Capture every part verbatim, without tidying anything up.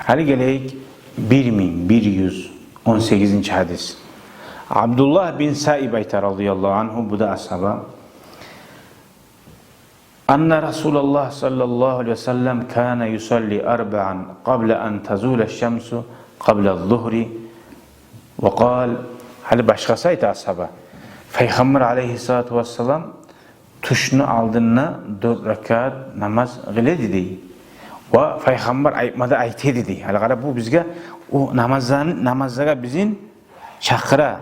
Гьали гелейик бир минг бир юз он сегизинчи гьадис. Абдуллагь бин Саиб айта, радияллагьу ангьу, бу да асгьаба: «Анна Расулаллагь саллаллагьу алайгьи ва саллам кана юсалли арбаан къабла ан тазула шамсу къабла зугьри ва къал». Гьали башгъасы айта асгьаба: Пайхаммар алайгьиссалату вассалам тюшню алдында дёрт ракаат намаз къыла эди дей. Ва Пайхаммар айтма да айта эди дей. Гьали къара, бу бизге о намазланы, намазлагъа бизин чакъыра.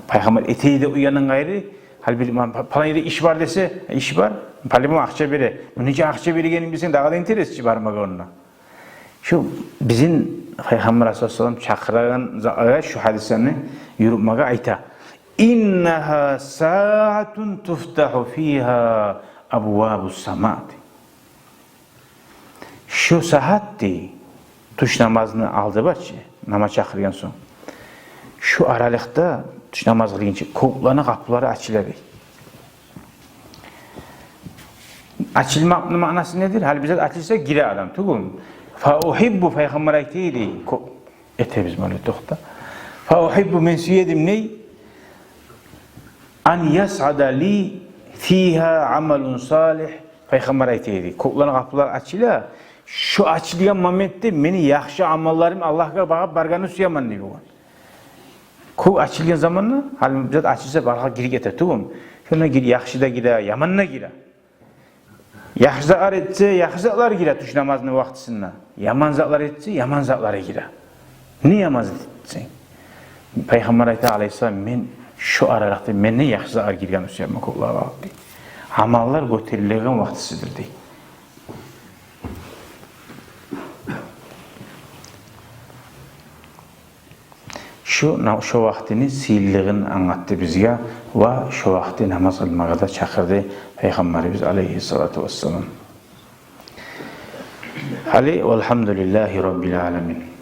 Пайхаммар эте эди уянын къайры, гьали бир, ма-, палан ерде иш бар десе, иш бар, по-любому акъча бере. Муну нече акъча бергенин билсенг, дагъы да интерес чы бармагъа онда. Шу бизин Пайхаммар алайгьиссалам чакъырагъан затлагъа шу гьадислени юрютмеге айта. «Иннагьа саатун туфтагьу фигьа абвабус самаати». Шу сагьат дей, тюш намазны алды бар чы, намаз чакъыргъан сонг, шу аралыкъда, тюш намаз къылгъынча, кёклени къапулары ачыла дей. Ачылмакъны маънасы недир? Гьали бир зат ачылса, гире адам, тюгюлмю? «Фа угьиббу», Пайхаммар айта дей, кё-, этебиз муну, токъта. «Фа угьиббу», мен сюе эдим дей, «ан ясъада ли фигьа амалун салигь». Пайхаммар айта дей, кёклени къапулары ачыла, шу ачылгъан моментде мени яхшы амалларым Аллагьгъа багъып баргъанны сюемен дей болгъан. Кёк ачылгъан заманда, гьали бир зат ачылса, бары да гирип гете, тюгюлмю? Шонда гир-, яхшы да гире, яман да гире. Яхшы затлар этсе, яхшы затлар гире тюш намазны вакътисинде. Яман затлар этсе, яман затлар гире. Не яман зат этсенг? Пайхаммар айта алайгьиссалам: «Мен шу аралыкъда менден яхшы затлар гиргенни сюемен кёклеге багъып», – дей. Амаллар гётерилеген вакътисидир дей. Шу на-, шу вакътини сыйлылыгъын англатды бизге ва шу вакъти намаз къылмагъа да чакъырды Пайхаммарыбыз алайгьиссалату вассалам. Гьали, валгьамдулиллагьи раббил аламин.